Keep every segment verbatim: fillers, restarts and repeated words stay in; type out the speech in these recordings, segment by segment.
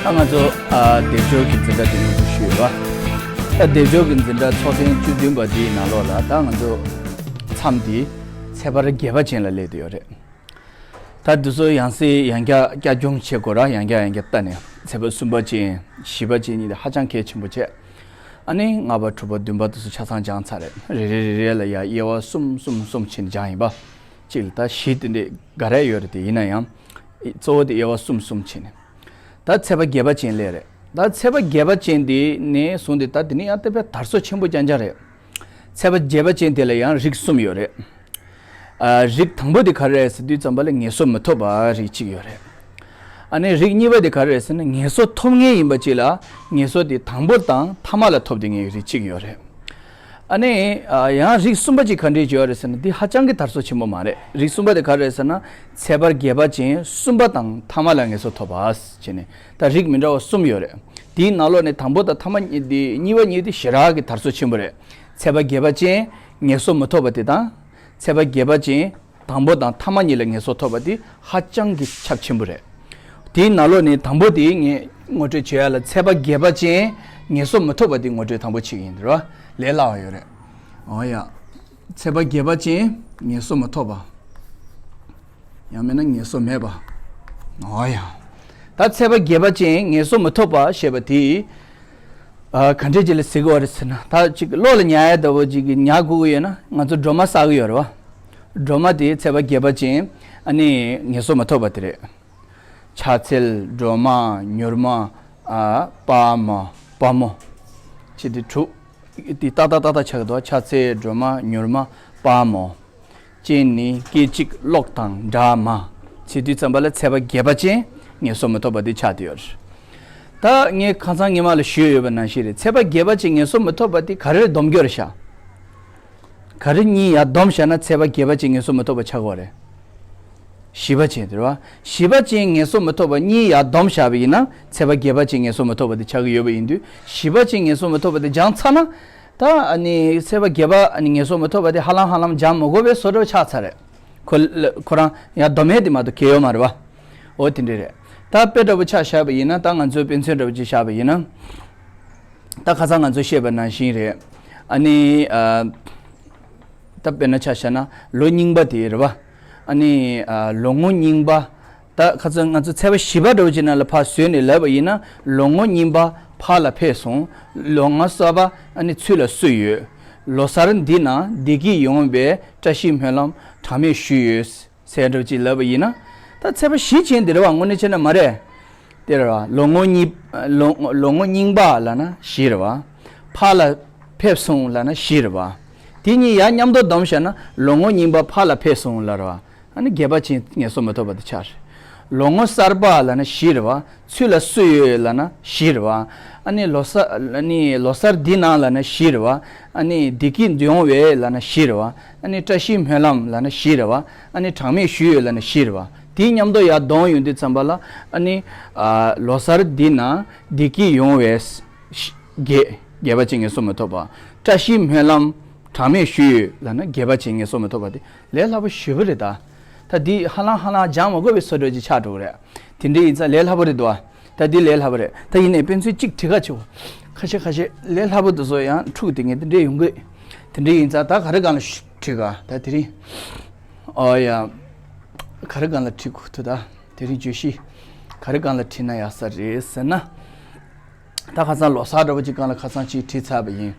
ད་ང་ཚོ་ཨ་སྡེབ་སྦྱོར་གྱི་འཛིན་གྲྭ་དེ་སྔོན་འགྲོ་ཞུས་ཡོད་པ། ད་སྡེབ་སྦྱོར་གྱི་འཛིན་གྲྭ་ཚོགས་ཐེངས་བཅུ་བདུན་པ་འདིའི་ནང་ལོགས་ལ་ད་ང་ཚོ་མཚམས་འདི་ཚེག་བར་བརྒྱད་པ་ཅན་ལ་སླེབས་བསྡད་ཡོད་རེད། ད་འདི་ཚོ་ཡང་སེ་ཡང་བསྐྱར་བསྐྱར་སྦྱོང་བྱེད་དགོས་ར། ཡང་བསྐྱར་ཡང་བསྐྱར་བལྟས་ནས་ཚེག་བར་གསུམ་པ་ཅན་བཞི་པ་ཅན་གཉིས་དེ་ཧ་ཅང་གལ་ཆེན་པོ་བྱས། ཨ་ནི་ལྔ་པ་དྲུག་པ་བདུན་པ་དེ་ཚོ་ཆ་ཚང་སྦྱངས་ཚར་རེད། རེ་རེ་རེ་རེ་ལ་ཡ་དབྱེ་བ་གསུམ་གསུམ་གསུམ་བྱས་ནས་སྦྱངས་ཡིན་པ། གཅིག་ལ་ད་བཞི་དེ་འདྲས་འགའ་རེ་ཡོད་རེད་དེ། ཡིན་ན་ཡང་གཙོ་བོ་དེ་དབྱེ་བ་གསུམ་གསུམ་བྱས་ནས། ད་ཚེག་བར་བརྒྱད་པ་ཅན་སླེབས་རེད། ད་ཚེག་བར་བརྒྱད་པ་ཅན་དེ་ནས་བཟུང་སྟེ་ད་དེ་ནས་ཡང་དེ་དཔེ་དར་སོ་ཆེན་པོ་རྐྱང་རྐྱང་རེད། ཚེག་བར་བརྒྱད་པ་ཅན་དེ་ལ་ཡང་རིགས་གསུམ་ཡོད་རེད། ཨ་རིགས་དང་པོ་དེ་ག་རེ་རེད་ཟེར་དུས་ཙམ་པ་ལ་ངེས་སོ་མི་ཐོབ་པ་རིགས་གཅིག་ཡོད་རེད། ཨ་ནི་རིགས་གཉིས་པ་དེ་ག་རེ་རེད་ཟེར་ན་ངེས་སོ་ཐོབ་མཁན་ཡིན་པ་གཅིག་ལ་ངེས་སོ་དེ་དང་པོ་དང་ཐ་མ་ལ་ཐོབ་བསྡད་མཁན་རིགས་གཅིག་ཡོད་རེད། ཨ་ནི་ཨ་ཡང་རིགས་གསུམ་པ་གཅིག་ག་འདྲས་ཡོད་རེད་ཟེར་ན་འདི་ཧ་ཅང་གི་དར་སོ་ཆེན་པོ་མ་རེད། རིགས་གསུམ་པ་དེ་ག་རེ་རེད་ཟེར་ན་ཚེག་བར་བརྒྱད་པ་ཅན་གསུམ་པ་དང་ཐ་མ་ལ་ངེས་སོ་ཐོབ་པ་བྱས་ནས། ད་རིགས་མི་འདྲ་བ་གསུམ་ཡོད་རེད། དེའི་ནང་ལོགས་ནས་དང་པོ་དང་ཐ་མ་གཉིས་དེ་གཉིས་པ་གཉིས་དེ་ཞེ་དྲག་གི་དར་སོ་ཆེན་པོ་རེད། ཚེག་བར་བརྒྱད་པ་ཅན་ངེས་སོ་མི་ཐོབ་པ་དེ་དང་། ཚེག་བར་བརྒྱད་པ་ཅན་དང་པོ་དང་ཐ་མ་གཉིས་ལ་ངེས་སོ་ཐོབ་པ་དེ་ཧ་ཅང་གི་ཁྱབ་ཆེན་པོ་རེད། དེའི་ནང་ལོགས་ནས་དང་པོ་དེ་ངས་ངོ་སྤྲོད་བྱེད་ཡ་ལ་ཚེག་བར་བརྒྱད་པ་ཅན་ངེས་སོ་མི་ཐོབ་པ་དེ་ངོ་སྤྲོད་དང་པོ་བྱེད་ཀྱི་ཡིན། དེ་རེད་བ། ལས་སླ་བ་ཡོད་རེད། འོ་ཡ། ཚེག་བར་བརྒྱད་པ་ཅན་ངེས་སོ་མི་ཐོབ་པ། ཡང་མིན་ན་ངེས་སོ་མེད་པ། འོ་ཡ། ད་ཚེག་བར་བརྒྱད་པ་ཅན་ངེས་སོ་མི་ཐོབ་པ་ཞེས་པ་དེ། ཨ་ག་འདྲས་ཅིག་ལ་ཟེར་གི་ཡོད་རེད་ཟེར་ན། ད་ཅིག་བློ་ལ་ཉར་ཡ་ལྟ་བུ་ཅིག་གི་ཉར་དགོས་ཀྱི་ཡོད་ན་ང་ཚོ་སྒྲོལ་མ་བསགས་ཀྱི་ཡོད་རེད་བ། སྒྲོལ་མ་དེ་ཚེག་བར་བརྒྱད་པ་ཅན་ཨ་ནི་ངེས་སོ་མི་ཐོབ་པ་དེ་རེད། ཕྱག་འཚལ་སྒྲོལ་མ་མྱུར་མ་ཨ་དཔའ་མོ་དཔའ་མོ། ཅེས་དེ་དྲུག་དེ་ཏག་ཏག་ཏག་ཏག་ཆགས་ཀྱི་འདུག་ཕྱག་འཚལ་སྒྲོལ་མ་མྱུར་མ་དཔའ་མོ། སྤྱན་ནི་སྐད་ཅིག་གློག་དང་འདྲ་མ། བྱེད་དུས་ཙམ་པ་ལ་ཚེག་བར་བརྒྱད་པ་ཅན་ངེས་སོ་མི་ཐོབ་པ་དེ་ཆགས་བསྡད་ཡོད་རེད། ད་ངས་ཁ་སང་ཉི་མ་ལ་ཞུས་ཡོད་པ་ནང་བཞིན་རེད། ཚེག་བར་བརྒྱད་པ་ཅན་ངེས་སོ་མི་ཐོབ་པ་དེ་ག་རེར་སྡོམ་རྒྱུ་རེད་ཤག་ག་རེ་གཉིས་ཡར་སྡོམ་བཞག་ན་ཚེག་བར་བརྒྱད་པ་ཅན་ངེས་སོ་མི་ཐོབ་པ་ཆགས་ཀྱི་ཡོད་རེད། བཞི་པ་ཅན་དེ་རེད་བ། བཞི་པ་ཅན་ངེས་སོ་མི་ཐོབ་པ་གཉིས་ཡར་སྡོམ་བཞག་པ་ཡིན་ན་ཚེག་བར་བརྒྱད་པ་ཅན་ངེས་སོ་མི་ཐོབ་པ་དེ་ཆགས་ཀྱི་ཡོད་པ་ཡིན་དུས། བཞི་པ་ཅན་ངེས་སོ་མི་ཐོབ་པ་དེ་སྦྱངས་ཚར་ན། ད་ཨ་ནི་ཚེག་བར་བརྒྱད་པ་ཨ་ནི་ངེས་སོ་མི་ཐོབ་པ་དེ་ཧ་ལམ་ཧ་ལམ་སྦྱང་མི་དགོས་པའི་བཟོ་འདྲ་ཆགས་ཚར་རེད། ཁོ་ཁོ་རང་ཡར་སྡོམ་ཡས་དེ་མ་གཏོགས་གལ་ཡོད་མ་རེད་བ། འོ་དེ་འདྲས་རེད། ད་དཔེ་འདྲ་པོ་ཆ་བཞག་པ་ཡིན་ན། ད་ང་ཚོའི་དཔེ་མཚོན་འདྲ་པོ་ཅིག་བཞག་པ་ཡིན་ན། ད་ཁ་སང་ང་ཚོས་བཤད་པ་ནང་བཞིན་རེད། ཨ་ནི་ཨ། ད་དཔེར་ན་ཆ་བཞག་ན་ལོ་རྙིང་པ་དེ་རེད་བ། ཨ་ནི་ཨ་ལོ་ངོ་རྙིང་པ། ད་ཁ་སང་ང་ཚོ་ཚེག་བར་བཞི་པ་འདྲ་པོ་ཅིག་ནང་ལ་ཕར་བཟོས་ནས་ལབ་པ་ཡིན་ན། ལོ་ངོ་རྙིང་པ་ཕར་ལ་ཕེབས་སོང་། ལོ་ངོ་གསར་པ་ཨ་ནི་ཚུར་ལ་བསུ་ཡོད། ལོ་གསར་འདི་ན་བདེ་སྐྱིད་ཡོང་བའི་བཀྲ་ཤིས་སྨོན་ལམ་གྲངས་མེད་ཞུས་ཡོད། ཟེར་འདྲ་ཅིག་ལབ་པ་ཡིན་ན། ད་ཚེག་བར་བཞི་ཅན་དེ་རེད་བ། དངོས་གནས་བྱས་ན་མ་རེད། དེ་རེད་བ། ལོ་ངོ་རྙིང་ལོ་ལོ་ངོ་རྙིང་པ་ལབ་ན་བཞི་རེད་བ། ཕར་ལ་ཕེབས་སོང་ལབ་ན་བཞི་རེད་བ། དེ་གཉིས་ཡར་མཉམ་དུ་བསྡོམས་བཞག་ན་ལོ་ངོ་རྙིང་པ་ཕར་ལ་ཕེབས་སོང་ལབ་རེད་བ། ཨ་ནི་བརྒྱད་པ་ཅན་ངེས་སོ་མི་ཐོབ་པ་དེ་ཆགས་རེད། ལོ་ངོ་གསར་པ་ལབ་ན་བཞི་རེད་བ། ཚུར་ལ་བསུ་ཡོད་ལབ་ན་བཞི་རེད་བ། ཨ་ནི་ལོ་གསར་ཨ་ནི་ལོ་གསར་འདི་ནང་ལབ་ན་བཞི་རེད་བ། ཨ་ནི་བདེ་སྐྱིད་ཡོང་བའི་ལབ་ན་བཞི་རེད་བ། ཨ་ནི་བཀྲ་ཤིས་སྨོན་ལམ་ལབ་ན་བཞི་རེད་བ། ཨ་ནི་གྲངས་མེད་ཞུས་ཡོད་ལབ་ན་བཞི་རེད་བ། དེ་མཉམ་དུ་ཡར་བསྡོམས་ཡོང་དུས་ཙམ་པ་ལ་ཨ་ནི་ཨ་ལོ་གསར་འདི་ནང་བདེ་སྐྱིད་ཡོང་བའི་བརྒྱད་བརྒྱད་པ་ཅན་ངེས་སོ་མི་ཐོབ་པ། བཀྲ་ཤིས་སྨོན་ལམ་གྲངས་མེད་ཞུས་ཡོད་ལབ་ན་བརྒྱད་པ་ཅན་ངེས་སོ་མི་ཐོབ་པ་དེ་ལས་སླ་པོ་ཞེ་པོ་རེད་ད། ད་འདི་ཧ་ལམ་ཧ་ལམ་སྦྱང་མ་དགོས་པའི་བཟོ་འདྲ་ཅིག་ཆགས་འགྲོ་གི་རེད། དེ་འདྲ་ཡིན་ཙང་ལས་སླ་པོ་རེད་འདུག་ཨ། ད་འདི་ལས་སླ་པོ་རེད། ད་ཡིན་ནའི་དཔེ་མཚོན་གཅིག་བྲིས་ཁ་ཆེ་བོ། ཁ་ཤས་ཁ་ཤས་ལས་སླ་པོ་དེ་ཚོ་ཡང་འཁྲུག་དེ་ངས་དེ་འདྲས་ཡོང་གི། དེ་འདྲ་ཡིན་ཙང་ད་ག་རེ་སྒང་ལ་བྲིས་ག་ད་དེ་རིང་། ཨོ་ཡ། ག་རེ་སྒང་ལ་བྲིས་དགོས་ཐུག་ད། དེ་རིང་བརྗོད་གཞི་ག་རེ་སྒང་ལ་བྲིས་ན་ཡག་ས་རེད་ཟེར་ན། ད་ཁ་སང་ལོ་གསར་འདྲ་པོ་ཅིག་སྒང་ལ་ཁ་སང་ཅིག་བྲིས་ཚར་བ་ཡིན།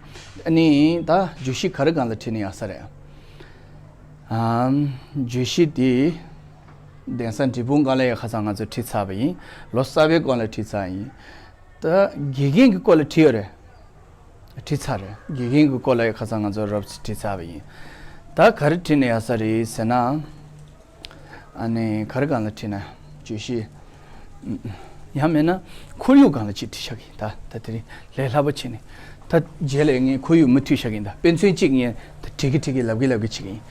ཨ་ནི་ད་བརྗོད་གཞི་ག་རེ་སྒང་ལ་བྲིས་ན་ཡག་ས་རེད། ཨམ། བརྗོད་གཞི་དེ་གདན་ས་འབྲས་སྤུངས་སྒང་ལ་ཡང་ཁ་སང་ང་ཚོ་བྲིས་ཚར་བ་ཡིན། ལོ་གསར་པའི་སྐོར་ལ་བྲིས་ཚར་ཡིན། ད་དགེ་རྒན་གྱི་སྐོར་ལ་བྲིས་ཡོད་རེད། བྲིས་ཚར་རེད། དགེ་རྒན་གྱི་སྐོར་ལ་ཡང་ཁ་སང་ང་ཚོ་རོབ་ཙམ་བྲིས་ཚར་བ་ཡིན། ད་ག་རེ་བྲིས་ན་ཡག་ས་རེད་ཟེར་ན། ཨ་ནི་ག་རེ་སྒང་ལ་བྲིས་ན། བརྗོད་གཞི། ཡང་མིན་ན་ཁོར་ཡུག་སྒང་ལ་ཅིག་བྲིས་བཞག་གི་ཡིན་ད། ད་དེ་རིང་ལས་སླ་པོ་བྱས་ནས། ད་རྗེས་ལ་ངས་ཁོར་ཡུག་མུ་མཐུད་བཞག་གི་ཡིན་ད། དཔེ་མཚོན་གཅིག་ངས་ད་བྲིས་གི་བྲིས་གི་ལབ་གི་ལབ་གི་བྱེད་གི་ཡིན།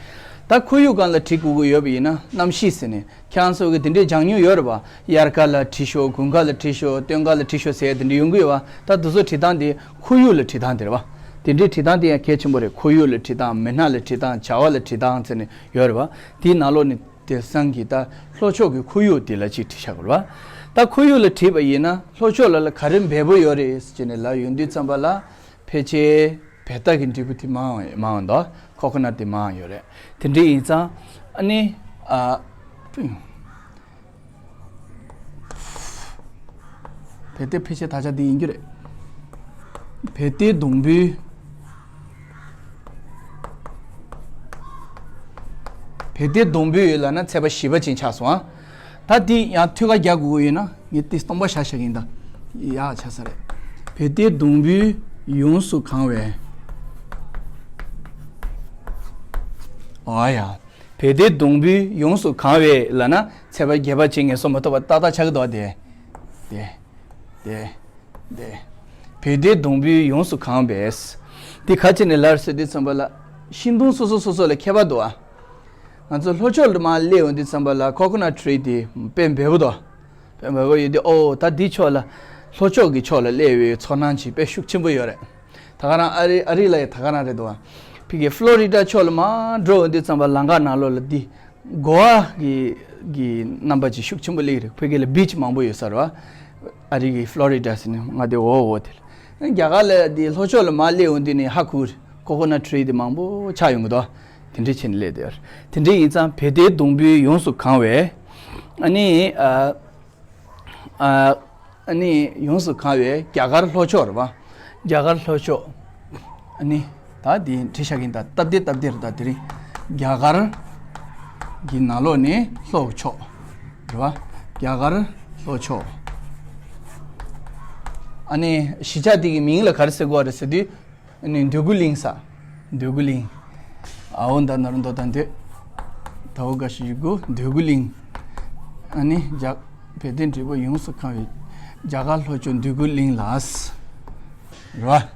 ད་ཁོར་ཡུག་སྒང་ལ་བྲིས་དགོས་ཀྱི་ཡོད་པ་ཡིན་ན་གནམ་གཤིས་ཟེར་ནས་ཁྱེད་རང་ཚོ་གི་དེ་འདྲའི་སྦྱང་མྱོང་ཡོད་རེད་པ། དབྱར་ཁ་ལ་བྲིས་ཤོག་དགུན་ཁ་ལ་བྲིས་ཤོག་སྟོན་ཁ་ལ་བྲིས་ཤོག་ཟེར་དེ་འདྲ་ཡོང་གི་ཡོད་པ། ད་དེ་ཚོ་བྲིས་སྟངས་དེ་ཁོར་ཡུག་ལ་བྲིས་སྟངས་དེ་རེད་པ། དེ་འདྲའི་བྲིས་སྟངས་དེ་ཡང་གལ་ཆེན་པོ་རེད། ཁོར་ཡུག་ལ་བྲིས་སྟངས། མི་སྣ་ལ་བྲིས་སྟངས། བྱ་བ་ལ་བྲིས་སྟངས་ཟེར་ནས་ཡོད་རེད་པ། དེའི་ནང་ལོགས་ནས་ དེང་སང་གི་ད་ལྷོ་ཕྱོགས་ཀྱི་ཁོར་ཡུག་དེ་ལ་ཅིག་བྲིས་བཞག་དགོས་རེད་བ། ད་ཁོར་ཡུག་ལ་བྲིས་པ་ཡིན་ན་ལྷོ་ཕྱོགས་ལ་ལ་ག་རེ་འབེལ་པོ་ཡོད་རེད་ཟེར་ནས་ལབ་ཡོང་དུས་ཙམ་པ་ལ་ཕལ་ཆེར་བལ་ཏག་གི་འབྲས་བུ་དེ་མང་བ་མང་བ་འདུག་ཁོ་ཁོ་ནཊ་དེ་མང་བ་ཡོད་རེད། དེ་འདྲ་ཡིན་ཙང་ཨ་ནི་ཨ། བལ་ཏའི་ཕལ་ཆེར་དག་ཆ་འདི་ཡིན་རྒྱུ་རེད། བལ་ཏའི་སྡོང་པོའི། བལ་ཏའི་སྡོང་པོའི་ཡུལ་ལབ་ན་ཚེས་པ་བཞི་པ་ཅན་ཆགས་སོང་ཨ། ད་འདི་ཡང་མཐུད་ཀ་རྒྱག་དགོས་ཀྱི་ཡོད་ན་ངས་འདི་སྟོང་པ་བཞག་བཞག་གི་ཡིན་ད། ཡག་ཆགས་ས་རེད། བལ་ཏའི་སྡོང་པོས་ཡོངས་སུ་གང་བའི། ཨ་ཡ། བལ་ཏའི་སྡོང་པོས་ཡོངས་སུ་གང་བའི་ལབ་ན་ཚེས་པ་བརྒྱད་པ་ཅན་ངེས་སོ་མ་ཐོབ་པ་ཏག་ཏག་ཆགས་ཀྱི་འདུག་ཨ་དེ། དེ། དེ། དེ། བལ་ཏའི་སྡོང་པོས་ཡོངས་སུ་གང་བས། འདི་ག་ཅི་ནས་ལར་ཟེར་དུས་ཙམ་པ་ལ། ཤིང་སྡོང་སོ་སོ་སོ་སོ་ལ་ཁྱད་པར་འདུག་ཨ། ང་ཚོ་ལྷོ་ཕྱོགས་ལ་མར་སླེབས་ཡོང་དུས་ཙམ་པ་ལ་ཁོ་ཁོ་ནཊ་ཊི་རི་དེ་དཔེ་འབེལ་པོ་འདུག་དཔེ་འབེལ་པོ་ཡོད་དུས་ཨོ་ད་འདི་ཕྱོགས་ལ། ལྷོ་ཕྱོགས་ཀྱི་ཕྱོགས་ལ་སླེབས་པའི་ཚོར་སྣང་ཅིག་དཔེ་ཤུགས་ཆེན་པོ་ཡོད་རེད། ད་ག་རང་ཨ་རི་ཨ་རི་ལ་ཡང་ད་ག་རང་རེད་འདུག་ཨ། ཕ་གི་ཕློ་རི་ཌ་ཕྱོགས་ལ་མར་འགྲོ་ཡོང་དུས་ཙམ་པ་ལམ་ཁ་ནང་ལོགས་ལ་འདི། གོ་བ་གི་གི་རྣམ་པ་ཅིག་ཤུགས་ཆེན་པོ་སླེབས་རེད། ཕ་གི་ལ་བིཆ་མང་པོ་ཡོད་ས་རེད་བ། ཨ་རི་གི་ཕློ་རི་ཌ་ཟེར་ནས་ང་དེ་འོ་འོ་དེ་ལ། རྒྱ་གར་ལ་དེ་ལྷོ་ཕྱོགས་ལ་མར་སླེབས་ཡོང་དུས་ནས་ཧ་གོ་རེད། ཁོ་ཁོ་ནཊ་ཊི་རི་དེ་མང་པོ་ཆགས་ཡོང་གི་འདུག་དེ་འདྲས་བྱས་ནས་སླེབས་བསྡད་ཡོད་རེད། དེ་འདྲས་ཡིན་ཙང་བལ་ཏའི་སྡོང་པོས་ཡོངས་སུ་གང་བའི། ཨ་ནི་ཨ། ཨ། ཨ་ནི་ཡོངས་སུ་གང་བའི་རྒྱ་གར་ལྷོ་ཕྱོགས་རེད་བ། རྒྱ་གར་ལྷོ་ཕྱོགས། ཨ་ནི་ད་འདི་བྲིས་བཞག་གིན་ད་སྟབས་བདེ་སྟབས་བདེ་རེད་ད་དེ་རིང་། རྒྱ་གར་གྱི་ནང་ལོགས་ནས་ལྷོ་ཕྱོགས་རེད་བ། རྒྱ་གར་ལྷོ་ཕྱོགས། ཨ་ནི་གཞིས་ཆགས་འདི་གི་མིང་ལ་ག་རེ་ཟེར་དགོས་རེད་ཟེར་དུས། ཨ་ནི་འདོད་རྒུ་གླིང་ས། འདོད་རྒུ་གླིང་། ཨ་འོ་ད་ན་རོ་མདོ་དང་འདོད། ད་འོ་ག་ཞིག་གུ་འདོད་རྒུ་གླིང་། ཨ་ནི་རྒྱ། བལ་ཏའི་འབྲས་བུ་ཡོངས་སུ་གང་བའི་རྒྱ་གར་ལྷོ་ཕྱོགས་འདོད་རྒུ་གླིང་ལ། རེད་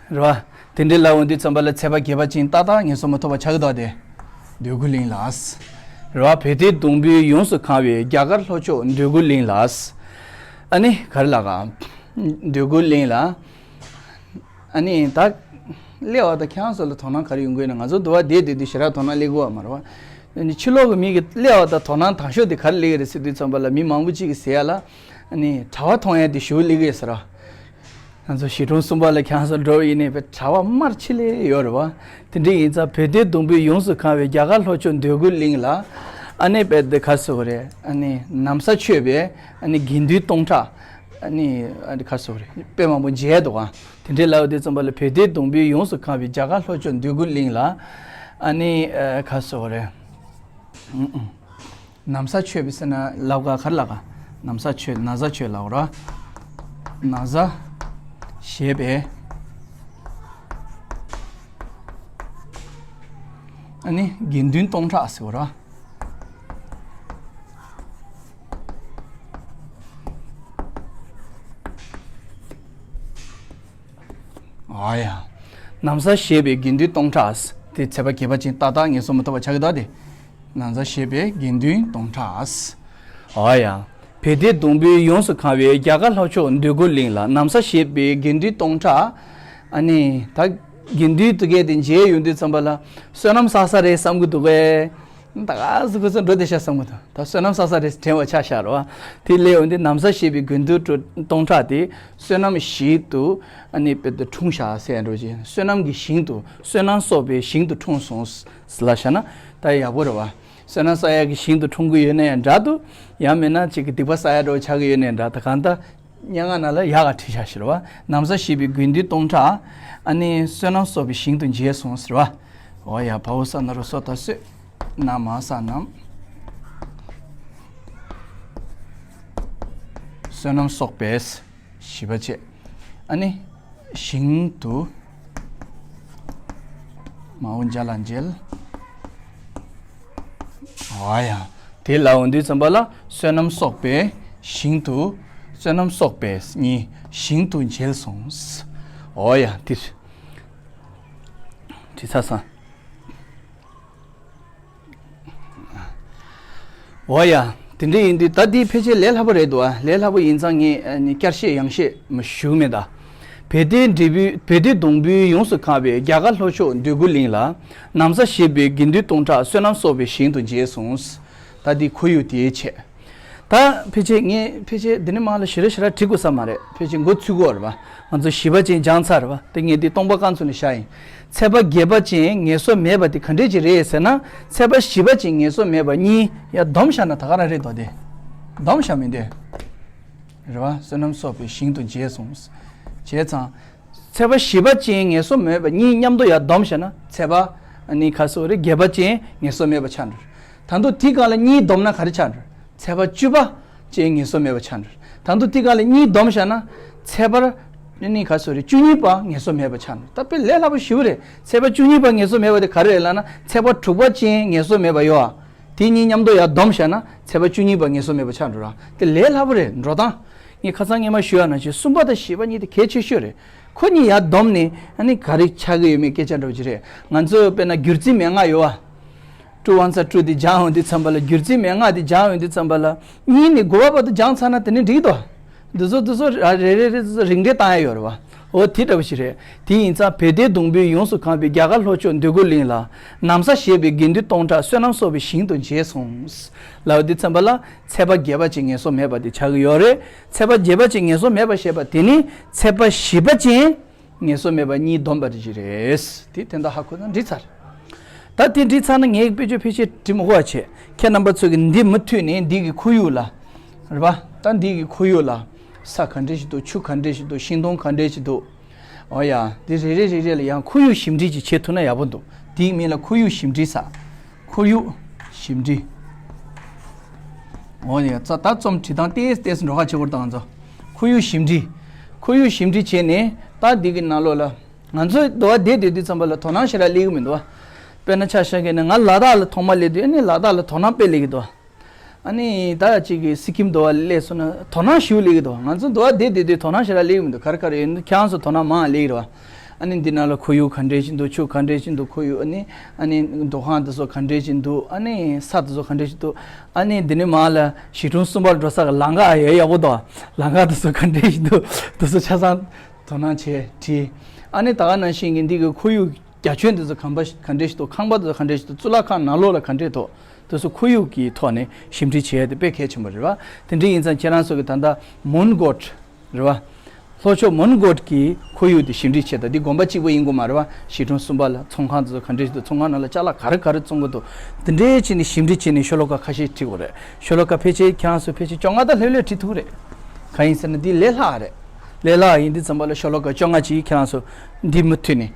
བ། རེད་བ། དེ་འདྲའི་ལབ་འོང་དུས་ཙམ་པ་ལ་ཚེས་པ་བརྒྱད་པ་ཅན་ཏག་ཏག་ངེས་སོ་མ་ཐོབ་པ་ཆགས་ཀྱི་འདུག་སྟེ། འདོད་རྒུ་གླིང་ལ། རེད་བ། བལ་ཏའི་སྡོང་པོས་ཡོངས་སུ་གང་བའི་རྒྱ་གར་ལྷོ་ཕྱོགས་འདོད་རྒུ་གླིང་ལ། ཨ་ནི་ག་རེ་ལབ་ག་འདོད་རྒུ་གླིང་ལ། ཨ་ནི་ད། སླེབས་པ་དང་ཁྱེད་རང་ཚོ་ལ་དོ་སྣང་ག་རེ་ཡོང་གི་ཡོད་ན། ང་ཚོ་འདུག་བ་བསྡད་བསྡད་དུས་ཞེ་དྲག་དོ་སྣང་སླེབས་ཀྱི་ཡོད་མ་རེད་བ། ཨ་ནི་ཕྱི་ལོགས་ཀྱི་མི་གིས་སླེབས་པ་དང་དོ་སྣང་དང་ཤོས་དེ་ག་རེ་སླེབས་ཀྱི་རེད་ཟེར་དུས་ཙམ་པ་ལ་མི་མང་པོ་གཅིག་གིས་ཟེར་ཡ་ལ། ཨ་ནི་གྲྭ་པ་མཐོང་ཡ་དེ་ཞེ་པོ་སླེབས་ཀྱི་ཡོད་ཟེར་བ། ང་ཚོ་གཞིས་གྲོང་གསུམ་པ་ལ་ཁྱེད་རང་ཚོ་འགྲོ་བ་ཡིན་ནའི་བས་གྲྭ་པ་མར་ཆེ་ལེ་ཡོད་རེད་བ། དེ་འདྲ་ཡིན་ཙང་བལ་ཏའི་སྡོང་པོས་ཡོངས་སུ་གང་བའི་རྒྱ་གར་ལྷོ་ཕྱོགས་འདོད་རྒུ་གླིང་ལ། ཨ་ནི་བས་དེ་ག་ཟེར་བ་རེད། ཨ་ནི་ན་བཟའ་མཆོད་པའི་ཨ་ནི་དགེ་འདུན་སྟོང་ཕྲག་ཨ་ནི་ཨ་ནི་ག་ཟེར་བ་རེད། དཔེ་མང་པོ་མཇལ་འདུག་ག་དེ་འདྲའི་ལབ་དུས་ཙམ་པ་ལ་བལ་ཏའི་སྡོང་པོས་ཡོངས་སུ་གང་བའི་རྒྱ་གར་ལྷོ་ཕྱོགས་འདོད་རྒུ་གླིང་ལ། ཨ་ནི་ཨ་ག་ཟེར་བ་རེད། ཨུ་ཨུ། ན་བཟའ་མཆོད་པའི་ཟེར་ན་ལབ་ག་ག་རེ་ལབ་ག་ན་བཟའ་མཆོད། ན་བཟའ་མཆོད་ལབ་ར། ན་བཟའ་བཞེས་པའི་ཨ་ནི་དགེ་འདུན་སྟོང་ཕྲག་ཟེར་བ་ར། ཨ་ཡ། ན་བཟའ་བཞེས་པའི་དགེ་འདུན་སྟོང་ཕྲག་དེ་ཚེས་པ་བརྒྱད་པ་ཅན་ཏག་ཏག་ངེས་སོ་མ་ཐོབ་པ་ཆགས་ཀྱི་འདུག་སྟེ། ན་བཟའ་བཞེས་པའི་དགེ་འདུན་སྟོང་ཕྲག་ཨ་ཡ། བལ་ཏའི་སྡོང་པོས་ཡོངས་སུ་གང་བའི་རྒྱ་གར་ལྷོ་ཕྱོགས་འདོད་རྒུ་གླིང་ལ། ན་བཟའ་བཞེས་པའི་དགེ་འདུན་སྟོང་ཕྲག་ཨ་ནི་ད་དགེ་འདུན་དེ་གས་དེ་མཇལ་ཡོང་དུས་ཙམ་པ་ལ་བསོད་ནམས་བསགས་ས་རེད་བསམ་གྱི་འདུག་གས། ད་ག་ཟེ་ཁོ་ཚོ་འགྲོ་བསྡད་ཤག་བསམ་གྱི་འདུག་ད་བསོད་ནམས་བསགས་ས་རེད་དྲན་པ་ཆགས་ཤག་རེད་བ། དེ་སླེབས་ཡོང་དུས་ན་བཟའ་བཞེས་པའི་དགེ་འདུན་སྟོང་ཕྲག་དེ་བསོད་ནམས་ཞིང་དུ་ཨ་ནི་དཔེ་དུ་འཁྲུངས་ཤག་ཟེར་འགྲོ་ཅིག་བསོད་ནམས་ཀྱི་ཞིང་དུ་བསོད་ནམས་གསོག་པའི་ཞིང་དུ་འཁྲུངས་སོང་ལབ་བཞག་ན་ད་ཡག་པོ་རེད་བ། བསོད་ནམས་བསགས་ཡག་གི་ཞིང་དུ་འཁྲུངས་ཀྱི་ཡོད་ན་ཡང་འདྲ་འདུག་ཡང་མིན་ན་ཅིག་གི་སྡིག་པ་བསགས་ཡག་འདྲ་བོ་ཆགས་ཀྱི་ཡོད་ན་ཡང་འདྲ། ད་གང་ལྟར་སྙན་ངག་ནང་ལ་ཡག་ག་བྲིས་བཞག་ཤག་རེད་བ། ན་བཟའ་བཞེས་པའི་དགེ་འདུན་སྟོང་ཕྲག་ཨ་ནི་བསོད་ནམས་གསོག་པའི་ཞིང་དུ་མཇལ་སོང་ཟེར་བ། འོ་ཡ། བ་འོག་ས་ན་རོ་སོ་ད་བསོད། ན་མ་ས་ནམས། བསོད་ནམས་གསོག་པའི། བཞི་པ་བྱས། ཨ་ནི། ཞིང་དུ། མ་འོངས་བྱ་ལ་མཇལ། འོ་ཡ། དེ་ལ་འོང་དུས་ཙམ་པ་ལ་བསོད་ནམས་གསོག་པའི་ཞིང་དུ། བསོད་ནམས་གསོག་པའི་ཉིད་ཞིང་དུ་མཇལ་སོང་། འོ་ཡ། དེ་བྲིས་ཚར་སོང་། འོ་ཡ། དེ་འདྲ་ཡིན་དུས་ད་འདི་ཕལ་ཆེར་ལས་སླ་པོ་རེད་འདུག་ཨ། ལས་སླ་པོ་ཡིན་ཙང་ངས་ཨ་ནི་བསྐྱར་བཤད་ཡང་བཤད་མ་ཞུ་མེད་ད། བེ་ཏའི་འབྲས་བུ་བེ་ཏའི་སྡོང་བུས་ཡོངས་སུ་གང་བའི་རྒྱ་གར་ལྷོ་ཕྱོགས་འདོད་རྒུ་གླིང་ལ། ན་བཟའ་བཞེས་པའི་དགེ་འདུན་སྟོང་ཕྲག་བསོད་ནམས་གསོག་པའི་ཞིང་དུ་མཇལ་གསུངས། ད་འདི་ཁོར་ཡུག་དེའི་ཆེད། ད་ཕལ་ཆེར་ངས་ཕལ་ཆེར་འདི་ནས་མར་ལ་ཞེ་དྲག་ཞེ་དྲག་བྲི་དགོས་ས་མ་རེད། ཕལ་ཆེར་འགོ་ཚུགས་ཀྱི་ཡོད་རེད་པ། ང་ཚོ་བཞི་པ་ཅན་སྦྱངས་ཚར་རེད་པ། དེ་ངས་འདི་སྟོང་པ་རྐང་ཚུགས་ནས་བཞག་ཡིན། ཚེས་པ་བརྒྱད་པ་ཅན་ངལ་གསོ་མེད་པ་དེ་ག་འདྲས་ཅིག་རེད་ཟེར་ན། ཚེས་པ་བཞི་པ་ཅན་ངལ་གསོ་མེད་པ་གཉིས་ཡར་བསྡོམས་བཞག་ན་ད་ག་རང་རེད་དོ། དེ་བསྡོམས་བཞག་མི་འདོད། རེད་པ། བསོད་ནམས་གསོག་པའི་ཞིང་དུ་མཇལ་གསུངས། བྱས་ཙང་། ཚེས་པ་བཞི་པ་ཅན་ངལ་གསོ་མེད་པ་གཉིས་མཉམ་དུ་ཡར་བསྡོམས་བྱས་ན་ཚེས་པ། ཨ་ནི་ག་སོ་རེ་བརྒྱད་པ་ཅན་ངལ་གསོ་མེད་པ་ཆགས་འགྲོ། ད་དུང་དེའི་སྒང་ལ་གཉིས་བསྡོམས་ན་ག་རེ་ཆགས་འགྲོ། ཚེས་པ་བཅུ་པ་ཅན་ངལ་གསོ་མེད་པ་ཆགས་འགྲོ། ད་དུང་དེའི་སྒང་ལ་གཉིས་བསྡོམས་བྱས་ན་ཚེས་པ། ཨ་ནི་ག་སོ་རེ་བཅུ་གཉིས་པ་ངལ་གསོ་མེད་པ་ཆགས་འགྲོ། ད་དཔེ་ལས་སླ་པོ་ཞེ་པོ་རེད། ཚེས་པ་བཅུ་གཉིས་པ་ངལ་གསོ་མེད་པ་དེ་ག་རེ་རེད་ལབ་ན་ཚེས་པ་དྲུག་པ་ཅན་ངལ་གསོ་མེད་པ་ཡོད་ཨ། དེ་གཉིས་མཉམ་དུ་ཡར་བསྡོམས་བཞག་ན་ཚེས་པ་བཅུ་གཉིས་པ་ངལ་གསོ་མེད་པ་ཆགས་འགྲོ་ར། དེ་ལས་སླ་པོ་རེད། འགྲོ་སྟངས། ངས་ཁ་སང་སྔས་མ་ཞུས་པ་ནང་བཞིན་གསུམ་པ་དང་བཞི་པ་གཉིས་དེ་གལ་ཆེ་ཤོས་རེད། ཁོ་གཉིས་ཡར་བསྡོམས་ནས་ཨ་ནི་ག་རེ་ཆགས་ཀྱི་ཡོད་མེད་སྐད་ཆ་འདྲ་པོ་ཅིག་རེད། ང་ཚོས་དཔེར་ན་སྒྱུར་རྩིས་མན་ངག་ཡོད་པ། ཊུ་ཝན་ཛ་ཊུ་དེ་སྦྱངས་ཡོང་དུས་ཙམ་པ་ལ། སྒྱུར་རྩིས་མན་ངག་དེ་སྦྱངས་ཡོང་དུས་ཙམ་པ་ལ། གཉིས་ནས་དགུ་པ་བར་དུ་སྦྱངས་ཚར་ན་དེ་ནི་འགྲིག་གི་འདུག། འདི་ཚོ་འདི་ཚོ་རེ་རེ་རེ་ཚོ་རིགས་འགྲེ་བཏང་ཡ་ཡོད་རེད་པ། འོ་དེ་འདྲ་པོ་ཞིག་རེད། དེ་ཡིན་ཙང་བེ་ཏའི་སྡོང་བུས་ཡོངས་སུ་གང་བའི་རྒྱ་གར་ལྷོ་ཕྱོགས་འདོད་རྒུ་གླིང་ལ། ན་བཟའ་བཞེས་པའི་དགེ་འདུན་སྟོང་ཕྲག་བསོད་ནམས་གསོག་པའི་ཞིང་དུ་མཇལ་གསུངས། ལབ་དུས་ཙམ་པ་ལ་ཚེས་པ་བརྒྱད་པ་ཅན་ངལ་གསོ་མེད་པ་དེ་ཆགས་ཀྱི་ཡོད་རེད། ཚེས་པ་བརྒྱད་པ་ཅན་ངལ་གསོ་མེད་པ་ཞེས་པ་དེ་ནི་ཚེས་པ་བཞི་པ་ཅན་ངལ་གསོ་མེད་པ་གཉིས་བསྡོམས་པ་དེ་ཅིག་རེད། དེ་དོན་དག་ཧ་གོ་ན་འགྲིག་ཚར། ད་དེ་འགྲིག་ཚར་ན་ངས་དཔེ་བརྗོད་ཕལ་ཆེར་བྲི་མི་དགོས་པ་བྱས། ཁྱེད་རྣམ་པ་ཚོ་གིས་འདི་མུ་མཐུད་ནས་འདི་གི་ཁོར་ཡུག་ལ། རེད་པ། ད་འདི་གི་ཁོར་ཡུག་ལ། ས་ག་འདྲ་ཞིག་འདུག། ཆུ་ག་འདྲ་ཞིག་འདུག། ཤིང་སྡོང་ག་འདྲ་ཞིག་འདུག། འོ་ཡ། འདི་རེ་རེ་རེ་རེ་ལ་ཡང་ཁོར་ཡུག་ཞིབ་འབྲི་ཅིག་བྱེད་ཐུབ་ན་ཡག་པོ་འདུག། དེའི་མིང་ལ་ཁོར་ཡུག་ཞིབ་འབྲི་ཟེར། ཁོར་ཡུག་ཞིབ་འབྲི། འོ་ཡ། ད་རྩོམ་བྲིས་སྟངས་ཏོག་ཙམ་ཏོག་ཙམ་འགྲོ་ཁ་བྱེད་དགོས་རེད་ད་ང་ཚོ། ཁོར་ཡུག་ཞིབ་འབྲི། ཁོར་ཡུག་ཞིབ་འབྲི་བྱས་ནས་ད་འདི་གི་ནང་ལོགས་ལ། ང་ཚོ་འདི་བ་བསྡད་བསྡད་དུས་ཙམ་པ་ལ་དོ་སྣང་ཞེ་དྲག་སླེབས་ཀྱི་མི་འདུག་བ། དཔེར་ན་ཆ་བཞག་གི་ན་ང་ལ་དྭགས་ལ་ཐོག་མ་སླེབས་དུས་ཨ་ནི་ལ་དྭགས་ལ་དོ་སྣང་དཔེ་སླེབས་ཀྱི་འདུག་བ། ཨ་ནི་ད་ཅིག་གི་སི་ཀིམ་འདི་བ་སླེབས་སོང་ན་དོ་སྣང་ཞེ་པོ་སླེབས་ཀྱི་འདུག་བ། ང་ཚོ་འདི་བ་བསྡད་བསྡད་དུས་དོ་སྣང་ཞེ་དྲག་སླེབས་ཀྱི་མི་འདུག། ག་རེ་ག་རེ་ཡོད་ན་ཁྱེད་རང་ཚོ་དོ་སྣང་མང་བ་སླེབས་ཀྱི་རེད་བ། ཨ་ནི་འདི་ནང་ལ་ཁོར་ཡུག་ག་འདྲས་ཅིག་འདུག། ཆུ་ག་འདྲས་ཅིག་འདུག། ཁོར་ཡུག་ཨ་ནི་ཨ་ནི་རྡོ་ཁང་འདི་ཚོ་ག་འདྲས་ཅིག་འདུག། ཨ་ནི་ས་འདི་ཚོ་ག་འདྲས་ཅིག་འདུག། ཨ་ནི་འདི་ནས་མར་ལ་གཞིས་གྲོང་གསུམ་པར་འགྲོ་ས་གི་ལམ་ཁ་ཡ་ཡག་པོ་འདུག། ལམ་ཁ་འདི་ཚོ་ག་འདྲས་ཅིག་འདུག། འདི་ཚོ་ཆ་ཚང་དོ་སྣང་བྱས་བྲིས། ཨ་ནི་ད་ག་ནང་བཞིན་གྱི་འདི་གི་ཁོར་ཡུག་རྒྱ་ཁྱོན་འདི་ཚོ་ག་འདྲས་ཅིག་འདུག། ཁང་པ་འདི་ཚོ་ག་འདྲས་ཅིག་འདུག། བཙུན་ལག་ཁང་ནང་ལོགས་ལ་ག་འདྲས་འདུག། དེ་ཚོ་ཁོར་ཡུག་གི་ཐོག་ནས་ཞིབ་འབྲི་བྱས་ཏེ་དཔེ་གལ་ཆེན་པོ་རེད་བ། དེ་འདྲ་ཡིན་ཙང་ཁྱེད་རང་ཚོ་གི་ད་ལྟ་མོན་གྷོ་རེད་བ། ལྷོ་ཕྱོགས་མོན་གྷོ་གི་ཁོར་ཡུག་དེ་ཞིབ་འབྲི་བྱས། ད་འདི་དགོན་པ་གཅིག་པོ་ཡིན་དགོས་མ་རེད་བ། གཞིས་གྲོང་གསུམ་པ་ལ་ཚོང་ཁང་དེ་ཚོ་ག་འདྲ་ཞིག་འདུག། ཚོང་ཁང་ནང་ལ་ཅ་ལག་ག་རེ་ག་རེ་བཙོང་གི་འདུག། དེ་འདྲའི་བྱས་ནས་ཞིབ་འབྲི་བྱས་ནས་ཤོ་ལོ་ཀ་ཁ་ཤས་བྲིས་དགོས་རེད། ཤོ་ལོ་ཀ་ཕལ་ཆེར་ཁྱེད་རང་ཚོ་ཕལ་ཆེར་བཅོ་ལྔ་དང་ལྷོད་ལྷོད་བྲིས་ཐུབ་རེད། གང་ཡིན་ཟེར་ན་འདི་ལས་སླ་རེད། ལས་སླ་ཡིན་དུས་ཙམ་པ་ལ་ཤོ་ལོ་ཀ་བཅོ་ལྔ་ཅིག་ཁྱེད་རང་ཚོ་འདི་མུ་མཐུད་ནས།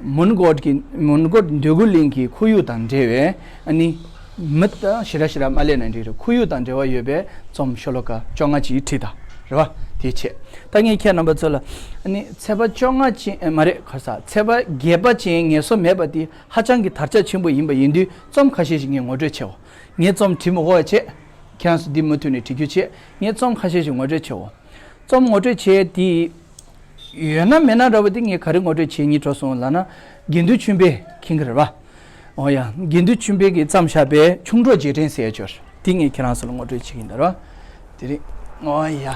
མོན་གྷོ་གི་མོན་གྷོ་འདོད་རྒུ་གླིང་གི་ཁོར་ཡུག་དང་འབྲེལ་བའི་ཨ་ནི། མི་དང་ཞེ་དྲག་ཞེ་དྲག་མ་སླེབས་ན་འགྲིག་རེད། ཁོར་ཡུག་དང་འབྲེལ་བ་ཡོད་པའི་རྩོམ་ཤོ་ལོ་ཀ་བཅོ་ལྔ་ཅིག་བྲིས་དང་། རེད་བ། དེའི་ཆེད། ད་ངས་ཁྱེད་རྣམ་པ་ཚོ་ལ་ཨ་ནི་ཚེས་པ་བཅོ་ལྔ་ཅན་མ་རེད། ག་རེ་ཟ། ཚེས་པ་བརྒྱད་པ་ཅན་ངལ་གསོ་མེད་པ་དེ་ཧ་ཅང་གི་དར་ཁྱབ་ཆེན་པོ་ཡིན་པ་ཡིན་དུས་རྩོམ་ཁ་ཤས་ཤིག་ངས་ངོ་སྤྲོད་བྱེད་འོ། ངས་རྩོམ་བྲིས་མི་དགོས་པ་བྱས། ཁྱེད་རང་ཚོ་འདི་མུ་མཐུད་ནས་བྲི་རྒྱུ་བྱས། ངས་རྩོམ་ཁ་ཤས་ཤིག་ངོ་སྤྲོད་བྱེད་འོ། རྩོམ་ངོ་སྤྲོད་བྱས་དེ། ཡོད་ན་མེད་ན་འདྲ་བོ་དེ་ངས་ག་རེ་ངོ་སྤྲོད་བྱེད་སྙིང་བྲོ་སོང་ལབ་ན། དགེ་འདུན་ཆོས་འཕེལ་མཁྱེན་གྱི་རེད་པ། འོ་ཡ། དགེ་འདུན་ཆོས་འཕེལ་གྱིས་བརྩམས་བཞག་པའི་ཆུང་གྲོགས་རྗེས་དྲན་ཟེར་ཡ་ཅིག་ཡོད་རེད། དེ་ངས་ཁྱེད་རང་ཚོ་ལ་ངོ་སྤྲོད་བྱེད་ཀྱི་ཡིན་ད་རེད་པ། དེ་རིང་། འོ་ཡ།